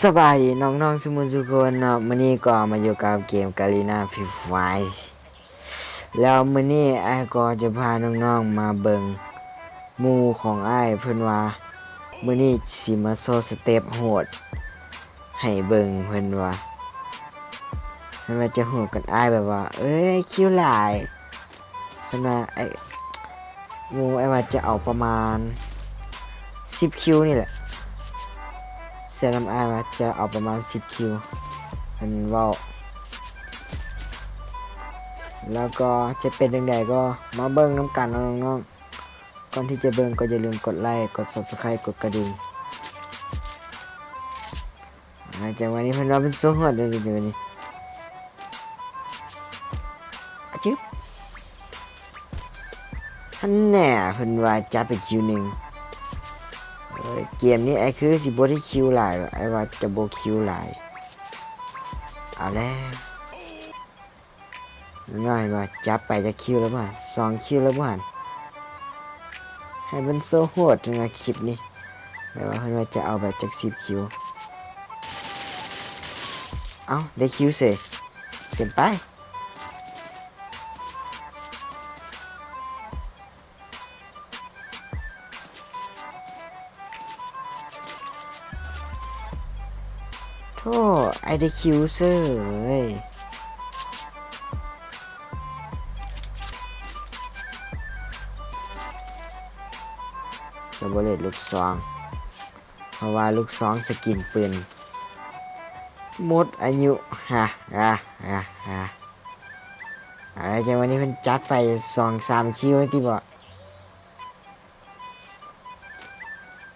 ສະບາຍດີນ້ອງໆ ສູ່ໝູ່ສູ່ຄົນເນາະ, ມື້ນີ້ກໍມາຢູ່ກັບເກມ Garena Free Fire ແລ້ວມື້ນີ້ອ້າຍກໍຈະພານ້ອງໆມາເບິ່ງໝູ່ຂອງອ້າຍ ເພິ່ນວ່າມື້ນີ້ຊິມາໂຊສະເຕັບໂຫດໃຫ້ເບິ່ງ ເພິ່ນວ່າ ເພິ່ນວ່າຈະໂຫດກັບອ້າຍ ແບບວ່າ ເອີຍ ຄິວຫຼາຍ. ເພິ່ນວ່າ ໄອ້ ໝູ່ອ້າຍວ່າຈະເອົາປະມານສິບຄິວນີ້ແຫຼະ, ເຊື່ອນຳອ້າຍວ່າຈະເອົາປະມານສິບຄິວ ເພິ່ນເວົ້າ. ແລ້ວກໍຈະເປັນຈັ່ງໃດກໍມາເບິ່ງນຳກັນເນາະນ້ອງໆ. ກ່ອນທີ່ຈະເບິ່ງກໍຢ່າລືມກົດໄລ, ກົດ Subscribe, ກົດກະດິ່ງ. ອ່າ ຈັງຫວະນີ້ເພິ່ນວ່າເພິ່ນໂຊໂຫດເດ້ ຈັງຫວະນີ້ ອາ ຈຶບ ຫັ້ນແນ່ ເພິ່ນວ່າຈັບໄປຄິວໜຶ່ງ. ເອີ ເກມນີ້ອ້າຍຄືຊິບໍ່ໄດ້ຄິວຫຼາຍດອກ, ອ້າຍວ່າຈະບໍ່ຄິວຫຼາຍ. ເອົາແລ້ວ ນ້ອຍວ່າຈັບໄປຈັກຄິວແລ້ວບໍ່? ສອງຄິວແລ້ວບໍ່ຫັ້ນ? ໃຫ້ເພິ່ນໂຊໂຫດຈັ່ງວ່າຄລິບນີ້ ແຕ່ວ່າເພິ່ນວ່າຈະເອົາແບບຈັກສິບຄິວ. ເອົ້າ ໄດ້ຄິວເສຍ ເປັນໄປ. ໂທ້ ໄອ້ໄດ້ຄິວເສີຍ. ຈະບໍ່ເຫຼັດລູກຊອງ ເພາະວ່າລູກຊອງສະກິນປືນໝົດອາຍຸ. ຮະ ຮະ ຮະ ຮະ. ເອົາລະ ຈັງຫວະນີ້ເພິ່ນຈັດໄປສອງສາມຄິວແລ້ວຕິເບາະ.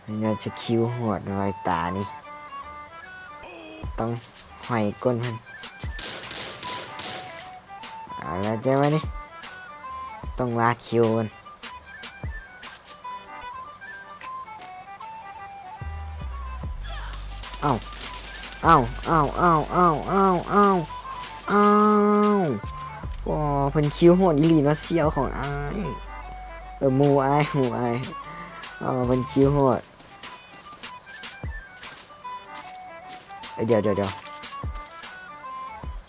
ເພິ່ນວ່າຈະຄິວໂຫດໄວ້ຕານີ້ ຕ້ອງຫ້ອຍກົ້ນເພິ່ນ. ເອົາລະ ຈັງຫວະນີ້ຕ້ອງລາກຄິວເພິ່ນ. ເອົ້າ ເອົ້າ ເອົ້າ ເອົ້າ ເອົ້າ ເອົ້າ ເອົ້າ ເອົ້າ ເອົ້າ. ໂອ້ ເພິ່ນຄິວໂຫດອີ່ຫຼີເນາະ ສ່ຽວຂອງອ້າຍ ເອີ ໝູ່ອ້າຍ ໝູ່ອ້າຍ. ອໍ ເພິ່ນຄິວໂຫດ. ເອີ ດຽວ ດຽວ ດຽວ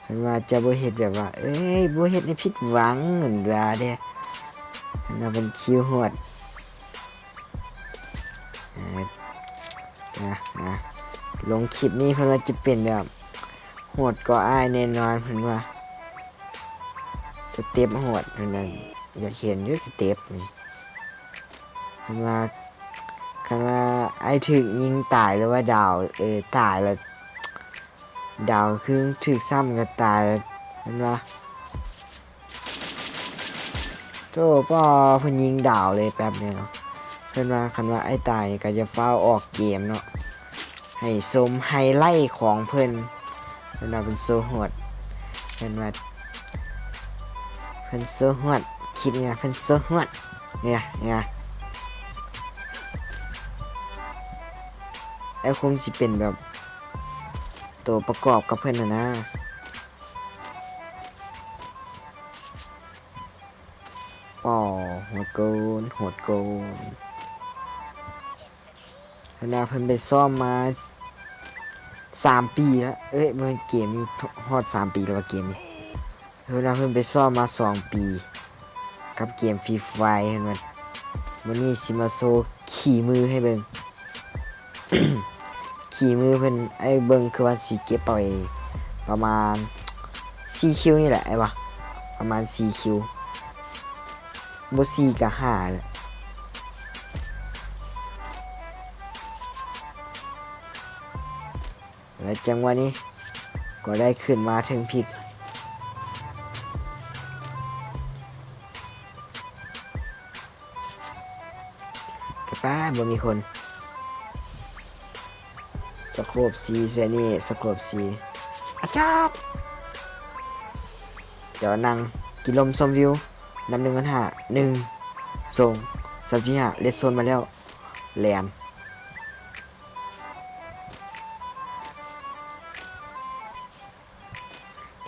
ເພິ່ນວ່າຈະບໍ່ເຮັດແບບວ່າ ເອີຍ ບໍ່ເຮັດໃຫ້ຜິດຫວັງ ເພິ່ນວ່າເດ້. ເພິ່ນວ່າເພິ່ນຄິວໂຫດ. ເອີ ອາ ອາ ລົງຄລິບນີ້ເພິ່ນວ່າຈະເປັນແບບໂຫດກວ່າອ້າຍແນ່ນອນ ເພິ່ນວ່າ ສະເຕັບໂຫດ ເພິ່ນວ່າ ຢາກເຫັນຢູ່ສະເຕັບນີ້. ເພິ່ນວ່າ ຄັນວ່າອ້າຍຖືກຍິງຕາຍ ຫຼືວ່າດາວ ເອີ ຕາຍແລ້ວ ດາວຄືຖືກຊ້ຳກໍຕາຍ ເພິ່ນວ່າ. ໂທ້ ປ້າ ເພິ່ນຍິງດາວເລີຍແປັບດຽວ. ເພິ່ນວ່າ ຄັນວ່າອ້າຍຕາຍນີ້ກໍຢ່າຟ້າວອອກເກມເນາະ ໃຫ້ຊົມໄຮໄລຂອງເພິ່ນ. ເພິ່ນວ່າເພິ່ນໂຊໂຫດ ເພິ່ນວ່າເພິ່ນໂຊໂຫດ ຄລິບນີ້ນະ ເພິ່ນໂຊໂຫດ. ເນຍ ເນຍ ແລ້ວຄົງຊິເປັນແບບໂຕປະກອບກັບເພິ່ນຫັ້ນນະ. ປໍ ໂຫດເກີນ ໂຫດເກີນ. ເພິ່ນວ່າເພິ່ນໄປຊ້ອມມາສາມປີແລ້ວ. ເອີຍ ບໍ່ແມ່ນ ເກມນີ້ຮອດສາມປີແລ້ວວ່າ ເກມນີ້. ເພິ່ນວ່າເພິ່ນໄປຊ້ອມມາສອງປີກັບເກມ Free Fire ເພິ່ນວ່າ ມື້ນີ້ຊິມາໂຊຂີ້ມືໃຫ້ເບິ່ງ. ຂີ້ມືເພິ່ນ ອ້າຍເບິ່ງຄືວ່າຊິເກັບໄປປະມານສີ່ຄິວນີ້ແຫຼະ ອ້າຍວ່າ ປະມານສີ່ຄິວ ບໍ່ສີ່ກໍຫ້າແຫຼະ. ແລະ ຈັງຫວະນີ້ກໍໄດ້ຂຶ້ນມາເທິງພິກ. ກະປ້າ ບໍ່ມີຄົນ. ສະໂຄບສີ່ ໃສ່ນີ້ ສະໂຄບສີ່. ອາຈາດ ດຽວນັ່ງກິນລົມຊົມວິວ ນັບໜຶ່ງຮອດຫ້າ ໜຶ່ງ ສອງ ສາມ ສີ່ ຫ້າ ເລດໂຊນມາແລ້ວ ແລ່ນ.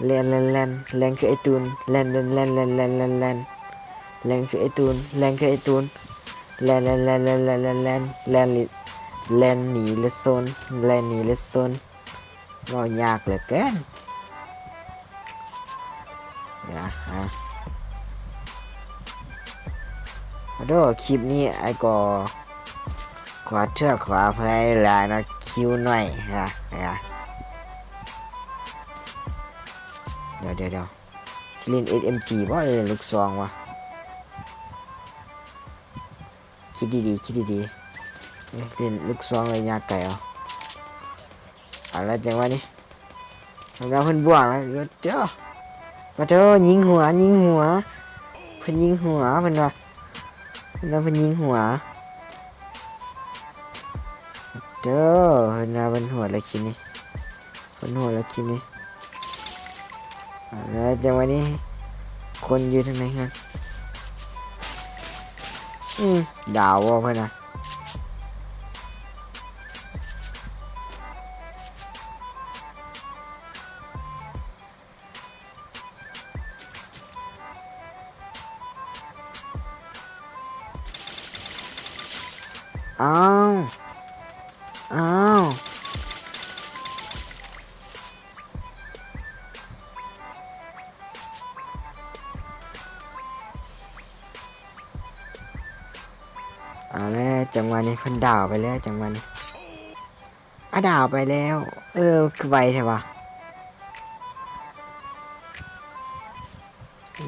ແລ່ນ ແລ່ນ ແລ່ນ ແລ່ນຄືໄອ້ຕູນ ແລ່ນ ແລ່ນ ແລ່ນ ແລ່ນ ແລ່ນ ແລ່ນ ແລ່ນ ແລ່ນຄືໄອ້ຕູນ ແລ່ນຄືໄອ້ຕູນ ແລ່ນ ແລ່ນ ແລ່ນ ແລ່ນ ແລ່ນ ແລ່ນ ແລ່ນ ແລ່ນ ໜີເລດໂຊນ ແລ່ນໜີເລດໂຊນ ເວົ້າຍາກເຫຼືອເກີນ. ອາ ອາ ໂອ້ ຄລິບນີ້ອ້າຍກໍຂໍໂທດຂໍອະໄພຫຼາຍເນາະ ຄິວໜ້ອຍ ອາ ອາ ດຽວ ດຽວ ດຽວ ຊິຫຼິ້ນເອັສເອັມຈີບໍ່ ຫຼື ລູກຊອງວະ? ຄິດດີໆ ຄິດດີໆ ເອີ ຫຼິ້ນລູກຊອງໄລຍະໄກເອົາ. ເອົາລະ ຈັງຫວະນີ້ ເພິ່ນວ່າເພິ່ນບວກແລ້ວ ເອີ ເຈົ້າ ປະໂທ ຍິງຫົວ ຍິງຫົວ ເພິ່ນຍິງຫົວ ເພິ່ນວ່າ ເພິ່ນວ່າເພິ່ນຍິງຫົວ ເຈົ້າ ເພິ່ນວ່າເພິ່ນໂຫດແລ້ວຄລິບນີ້ ເພິ່ນໂຫດແລ້ວຄລິບນີ້. ເອົາລະ ຈັງຫວະນີ້ ຄົນຢູ່ທາງໃນເຮືອນ ອືມ ດາວບໍ່ເພິ່ນນະ? ອ້າວ ອ້າວ. ເອົາແລ້ວ ຈັງຫວະນີ້ເພິ່ນດາວໄປແລ້ວ ຈັງຫວະນີ້ ອາ ດາວໄປແລ້ວ. ເອີ ຄືໄວແທ້ວະ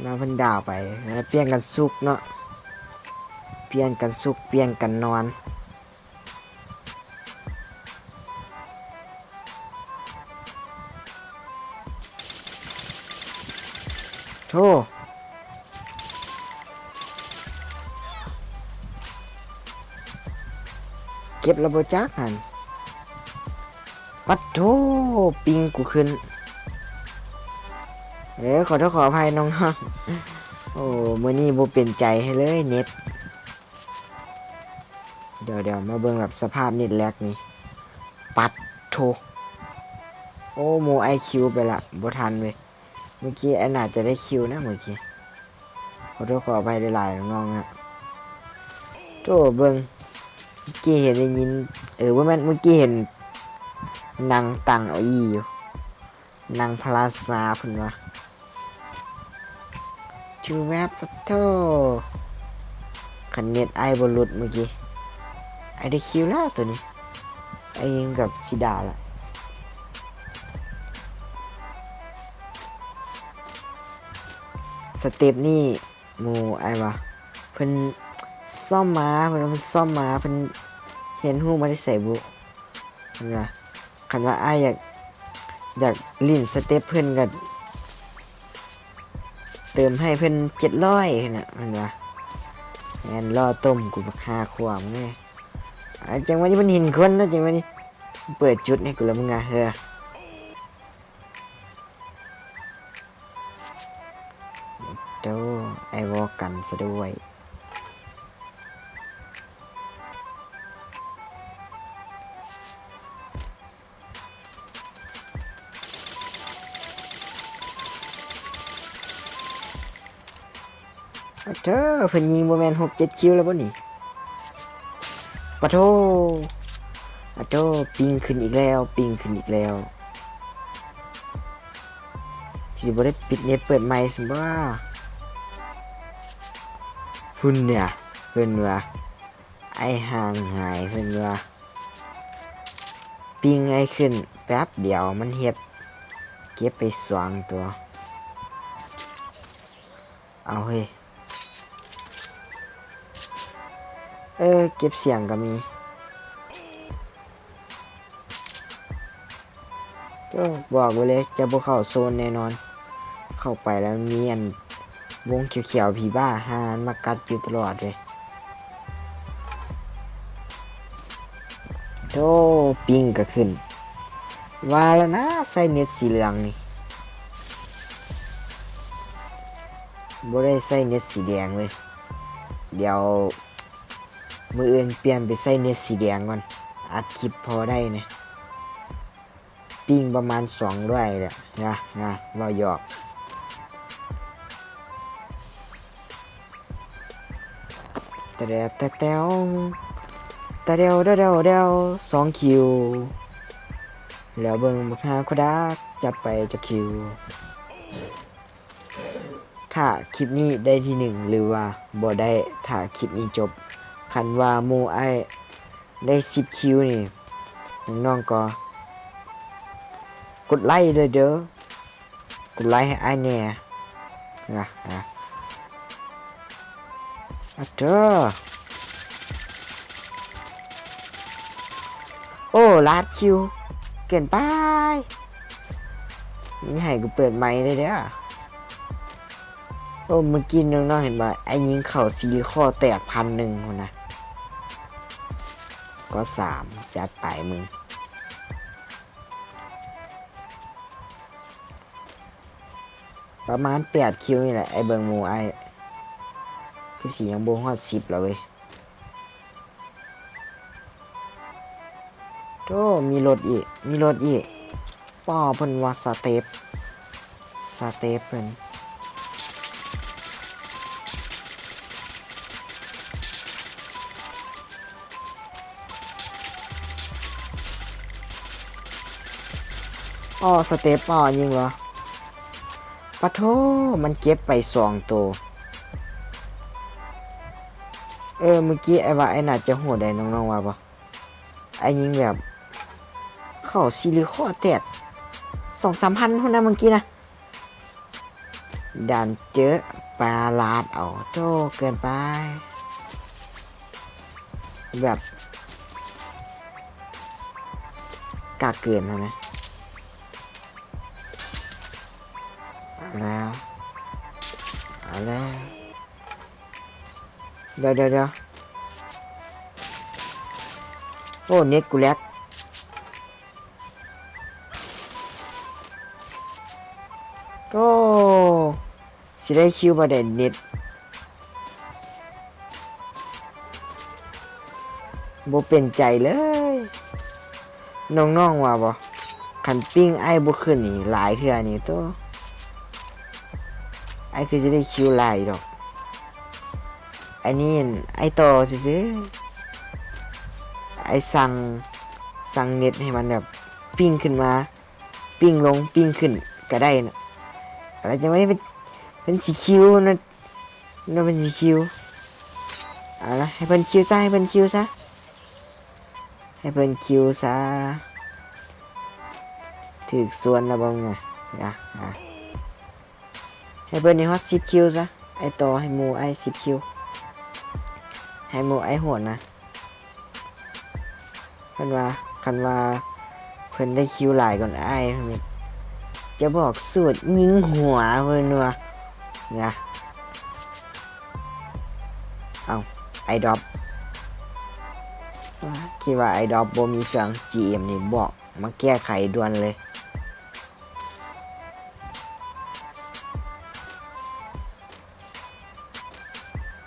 ແລ້ວເພິ່ນດາວໄປ ແລ້ວປ່ຽນກັນຊຸກເນາະ ປ່ຽນກັນຊຸກ ປ່ຽນກັນນອນ. ໂທ້ ເກັບແລ້ວບໍ່ຈັກຫັ້ນ ປັດໂທ້ ປິງກູຂຶ້ນ. ເອີ ຂໍໂທດຂໍອະໄພນ້ອງໆ ໂອ້ ມື້ນີ້ບໍ່ເປັນໃຈໃຫ້ເລີຍເນັດ. ດຽວໆ ມາເບິ່ງແບບສະພາບເນັດແລັກນີ້ ປັດໂທ້ ໂອ້ ໝູ່ອ້າຍຄິວໄປລະ ບໍ່ທັນເວີຍ. ມື້ກີ້ອ້າຍໜ້າຈະໄດ້ຄິວນະ ມື້ກີ້ ຂໍໂທດຂໍອະໄພຫຼາຍໆ ນ້ອງໆ ນະ. ໂທ້ ເບິ່ງ ມື້ກີ້ເຫັນໄດ້ຍິນ ເອີ ບໍ່ແມ່ນ ມື້ກີ້ເຫັນນັ່ງຕັ້ງເກົ້າອີ້ຢູ່ ນັ່ງພະລາຊາເພິ່ນວ່າ. ຖືແວບ ປະໂທ້ ຄັນເນັດອ້າຍບໍ່ຫຼຸດມື້ກີ້ ອ້າຍໄດ້ຄິວແລ້ວໂຕນີ້ ອ້າຍຍິງກັບຊິດາລະ. ສະເຕັບນີ້ ໝູ່ອ້າຍວ່າ ເພິ່ນຊ້ອມມາ ເພິ່ນວ່າເພິ່ນຊ້ອມມາ ເພິ່ນຮຽນຮູ້ມາແຕ່ໃສບຸ ເພິ່ນວ່າ. ຄັນວ່າອ້າຍຢາກ ຢາກຫຼິ້ນສະເຕັບເພິ່ນກໍເຕີມໃຫ້ເພິ່ນເຈັດຮ້ອຍ ເພິ່ນນະ ເພິ່ນວ່າ. ແມ່ນລໍ້ຕົ້ມກູບັກຫ້າຂວບເລີຍ. ອາ ຈັງຫວະນີ້ມັນເຫັນຄົນແລ້ວ ຈັງຫວະນີ້ເປີດຈຸດໃຫ້ກູລະມຶງອະ ເຮີ. ໂຕ ໄອ້ວໍກັນຊະດ້ວຍ. ອາເທີ ເພິ່ນຍິງບໍ່ແມ່ນຫົກເຈັດຄິວແລ້ວບໍ່ນີ້? ປະໂທ ອາໂຕ ປິງຂຶ້ນອີກແລ້ວ ປິງຂຶ້ນອີກແລ້ວ. ຊິບໍ່ໄດ້ປິດເນັດເປີດໃໝ່ຊັ້ນບໍ? ພຸ້ນນະ ເພິ່ນວ່າ ໄອ້ຫ່າງຫາຍ ເພິ່ນວ່າ ປິງໄອ້ຂຶ້ນແປັບດຽວ ມັນເຮັດ ເກັບໄປສອງຕົວ. ເອົາເຮີ້ຍ ເອີ ເກັບສຽງກໍມີ. ໂອ້ ບອກໄວ້ເລີຍ ຈະບໍ່ເຂົ້າໂຊນແນ່ນອນ. ເຂົ້າໄປແລ້ວມີອັນວົງຂຽວໆ ຜີບ້າຫາມາກັດຢູ່ຕະຫຼອດເລີຍ. ໂອ້ ປິງກໍຂຶ້ນ ວ່າແລ້ວນະ ໃຊ້ເນັດສີເຫຼືອງນີ້ ບໍ່ໄດ້ໃຊ້ເນັດສີແດງເລີຍ. ດຽວມື້ອື່ນປ່ຽນໄປໃຊ້ເນັດສີແດງກ່ອນ ອັດຄລິບພໍໄດ້ແນ່. ປິງປະມານສອງຮ້ອຍແຫຼະ ນະ ນະ ເວົ້າຫຍອກ. ຕະແດວ ຕະແດວ ຕະແດວ ດາວ ດາວ ດາວ ສອງຄິວ. ແລ້ວເບິ່ງບັກຫາໂຄດາກ ຈັດໄປຈັກຄິວ. ຖ້າຄລິບນີ້ໄດ້ທີໜຶ່ງ ຫຼືວ່າບໍ່ໄດ້ ຖ້າຄລິບນີ້ຈົບ. ຄັນວ່າໝູ່ອ້າຍໄດ້ສິບຄິວນີ້ ນ້ອງໆກໍກົດໄລເລີຍເດີ. ກົດໄລໃຫ້ອ້າຍແດ່. ນະ ນະ ອາເທີ ໂອ້ ລາດຄິວ ເກີນໄປ. ມີໃຫ້ກູເປີດໄມເລີຍເດີ. ໂອ້ ເມື່ອກີ້ນ້ອງໆເຫັນບໍ່? ອ້າຍຍິງເຂົ້າຊີຣີຄໍແຕກພັນໜຶ່ງພຸ້ນນະ. ກໍສາມ ຈັດໄປມຶງ. ປະມານແປດຄິວນີ້ແຫຼະ. ອ້າຍເບິ່ງໝູ່ອ້າຍ ຄືຊິຍັງບໍ່ຮອດສິບລະເວີຍ. ໂອ້ ມີລົດອີກ ມີລົດອີກ. ປ້າ ເພິ່ນວ່າສະເຕັບ ສະເຕັບເພິ່ນ. ອໍ ສະເຕັບ ອໍ ຍິງບໍ່? ປະໂທ້ ມັນເກັບໄປສອງໂຕ. ເອີ ມື້ກີ້ອ້າຍວ່າອ້າຍໜ້າຈະໂຫດໃດ໋ ນ້ອງໆວ່າບໍ່? ອ້າຍຍິງແບບເຂົ້າຊີຣີຄໍແຕກສອງສາມພັນພຸ້ນນະ ມື້ກີ້ນະ. ດັນເຈີປາລາດເອົາ. ໂທ້ ເກີນໄປ ແບບກາກເກີນຫັ້ນນະ. ເອົາແລ້ວ ເອົາແລ້ວ. ດຽວໆໆ ໂອ້ ເນັດກູແລັກ. ໂອ້ ຊິໄດ້ຄິວບໍ່ໄດ້ ເນັດບໍ່ເປັນໃຈເລີຍ. ນ້ອງໆວ່າບໍ່? ຄັນປິງອ້າຍບໍ່ຂຶ້ນນີ້ ຫຼາຍເທື່ອນີ້ໂຕ ອ້າຍຄືຊິໄດ້ຄິວຫຼາຍດອກ. ອັນນີ້ອ້າຍຕໍ່ຊື່ໆ ອ້າຍສັ່ງ ສັ່ງເນັດໃຫ້ມັນແບບປິງຂຶ້ນມາ ປິງລົງ ປິງຂຶ້ນກະໄດ້ນະ. ແລ້ວຈັ່ງວ່ານີ້ເພິ່ນ ເພິ່ນຊິຄິວນະ ເພິ່ນຊິຄິວ. ເອົາລະ ໃຫ້ເພິ່ນຄິວຊະ ໃຫ້ເພິ່ນຄິວຊະ ໃຫ້ເພິ່ນຄິວຊະ. ຖືກຊວນລະບໍ່ມຶງນະ? ອາ ອາ ໃຫ້ເພິ່ນໄດ້ຮອດສິບຄິວຊະ. ອ້າຍຕໍ່ໃຫ້ໝູ່ອ້າຍສິບຄິວ ໃຫ້ໝູ່ອ້າຍໂຫດນະ. ເພິ່ນວ່າ ຄັນວ່າເພິ່ນໄດ້ຄິວຫຼາຍກ່ອນອ້າຍ ເພິ່ນຈະບອກສູດຍິງຫົວ ເພິ່ນວ່າ. ນະ ເອົ້າ ໄອດອບ ຄິດວ່າໄອດອບບໍ່ມີເຄື່ອງ ຈີເອັມນີ້ບອກມາແກ້ໄຂດ່ວນເລີຍ.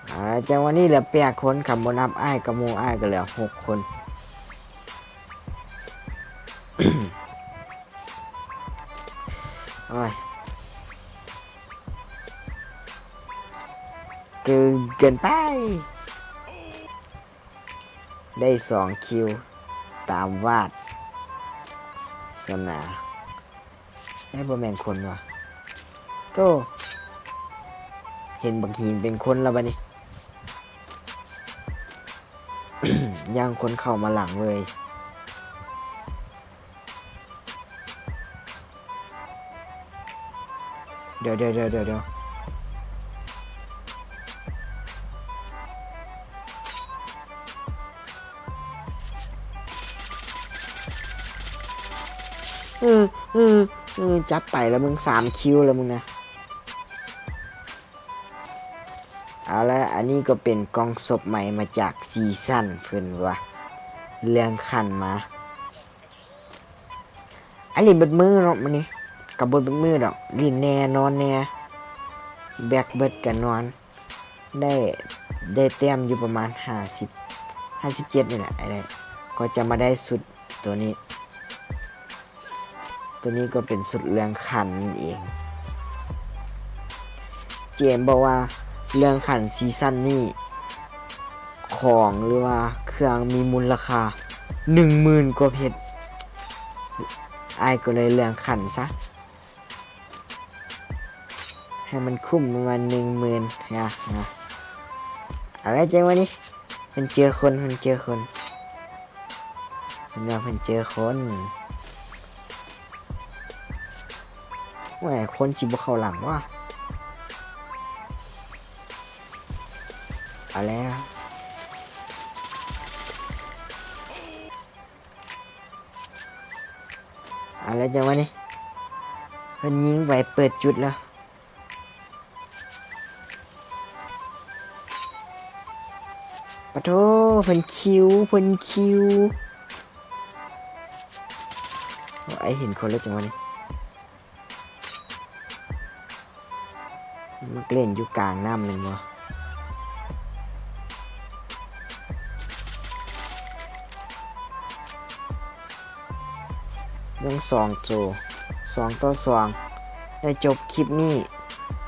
ເອົາລະ ຈັງຫວະນີ້ເຫຼືອແປດຄົນ ຄັນບໍ່ນັບອ້າຍກັບໝູ່ອ້າຍກໍເຫຼືອຫົກຄົນ. ໂອ້ຍ ເກີນ ເກີນໄປ. ໄດ້ສອງຄິວຕາມວາດສະໜາ. ເອີ ບໍ່ແມ່ນຄົນຫວາ? ໂທ້ ເຫັນບັກຫີນເປັນຄົນແລ້ວບາດນີ້. ຍ່າງຄົນເຂົ້າມາຫຼັງເລີຍ. ດຽວ ດຽວ ດຽວ ດຽວ ດຽວ ເອີ ເອີ ເອີ ຈັບໄປລະມຶງ ສາມຄິວລະມຶງນະ. ເອົາລະ ອັນນີ້ກໍເປັນກ່ອງສົບໃໝ່ມາຈາກຊີຊັນເພິ່ນວ່າ ເລື່ອງຂັ້ນມາ. ອັນນີ້ເບິດມື້ເນາະ ມື້ນີ້ກໍບໍ່ເບິດມື້ດອກ ຫຼິ້ນແດ່ ນອນແດ່ ແບັກເບິດກໍນອນ. ໄດ້ ໄດ້ແຕ້ມຢູ່ປະມານຫ້າສິບ ຫ້າສິບເຈັດນີ້ແຫຼະ ໄອ້ໄດ້ ກໍຈະມາໄດ້ຊຸດໂຕນີ້. ໂຕນີ້ກໍເປັນຊຸດເລື່ອງຂັ້ນນັ້ນເອງ. ເຈມບອກວ່າເລື່ອງຂັ້ນຊີຊັນນີ້ ຂອງ ຫຼືວ່າເຄື່ອງມີມູນລະຄ່າໜຶ່ງໝື່ນກວ່າເພັດ. ອ້າຍກໍເລີຍເລື່ອນຂັ້ນຊະ ໃຫ້ມັນຄຸ້ມປະມານໜຶ່ງໝື່ນ ເອົາແລ້ວ ຈັງຫວະນີ້ ເພິ່ນເຈີຄົນ ເພິ່ນເຈີຄົນ ເພິ່ນວ່າເພິ່ນເຈີຄົນ. ໂອ້ຍ ຄົນຊິບໍ່ເຂົ້າຫຼັງວະ. ເອົາແລ້ວ ເອົາແລ້ວ ຈັງຫວະນີ້ ເພິ່ນຍິງໄປເປີດຈຸດແລ້ວ. ປະໂທ ເພິ່ນຄິວ ເພິ່ນຄິວ. ໂອ້ ອ້າຍເຫັນຄົນແລ້ວ ຈັງຫວະນີ້ ມັກຫຼິ້ນຢູ່ກາງນ້ຳແມ່ນບໍ່? ຍັງສອງໂຕ ສອງຕໍ່ສອງ. ແລ້ວຈົບຄລິບນີ້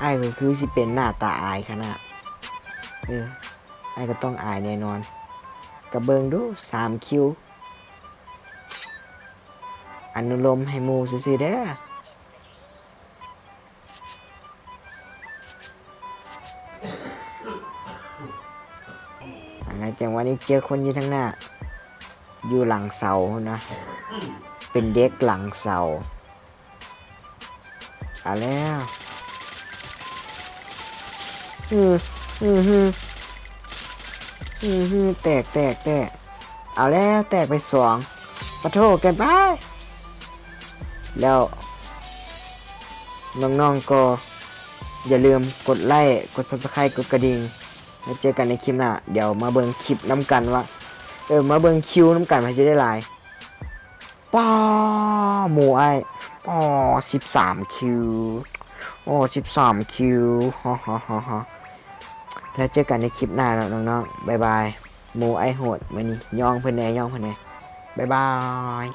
ອ້າຍກໍຄືຊິເປັນໜ້າຕາອາຍຂະໜາດ ເອີ ອ້າຍກໍຕ້ອງອາຍແນ່ນອນ. ກໍເບິ່ງດູ ສາມຄິວ ອະນຸໂລມໃຫ້ໝູ່ຊື່ໆເດີ. ອັນນັ້ນ ຈັງຫວະນີ້ເຈີຄົນຢູ່ທາງໜ້າ ຢູ່ຫຼັງເສົາພຸ້ນນະ ເປັນເດັກຫຼັງເສົາ. ເອົາແລ້ວ ອື ອື ອື ແຕກ ແຕກ ແຕກ. ເອົາແລ້ວ ແຕກໄປສອງ. ປະໂທ ເກີນໄປ. ແລ້ວນ້ອງໆກໍຢ່າລືມກົດໄລ້ ກົດ Subscribe ກົດກະດິ່ງ. ແລ້ວເຈີກັນໃນຄລິບໜ້າ. ດຽວມາເບິ່ງຄລິບນຳກັນວ່າ ເອີ ມາເບິ່ງຄິວນຳກັນ ໃຜຊິໄດ້ຫຼາຍ. ປ້າ ໝູ່ອ້າຍ ປ້າ ສິບສາມຄິວ ໂອ້ ສິບສາມຄິວ. ຮາ ຮາ ຮາ ຮາ. ແລ້ວເຈີກັນໃນຄລິບໜ້າເນາະນ້ອງໆ. ບາຍບາຍ. ໝູ່ອ້າຍໂຫດ ມື້ນີ້ຍ້ອງເພິ່ນແດ່ ຍ້ອງເພິ່ນແດ່. ບາຍບາຍ.